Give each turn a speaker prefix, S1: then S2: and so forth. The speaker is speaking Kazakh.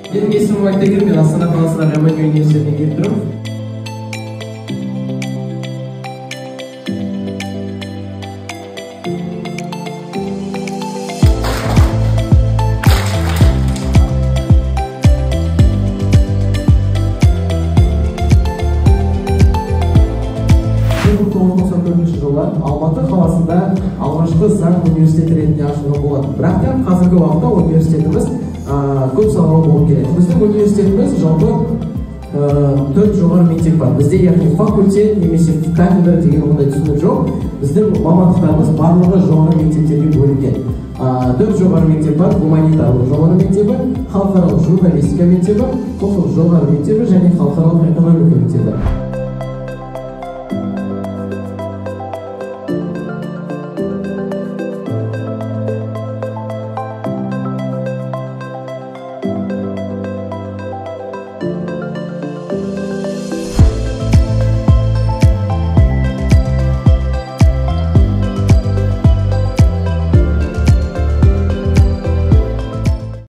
S1: Менің есімім Айтагер, мен Астана қаласындағы МНУ университетіне келіп тұрмын. Жылы Алматы қаласында алғашқы заң университеті ретінде ашылған болатын. Бірақ та қазіргі уақытта университетіміз көп салалы болып келеді. Біздің университетіміз жалпы 4 жоғары мектеп бар. Бізде яғни факультет немесе кафедра деген ондай түсінік жоқ. Біздің мамандықтарымыз барлығы жоғары мектептерге бөлінген. 4 жоғары мектеп бар: гуманитарлық жоғары мектебі, халықаралық журналистика мектебі, құқық жоғары мектебі және халықаралық экономика мектебі.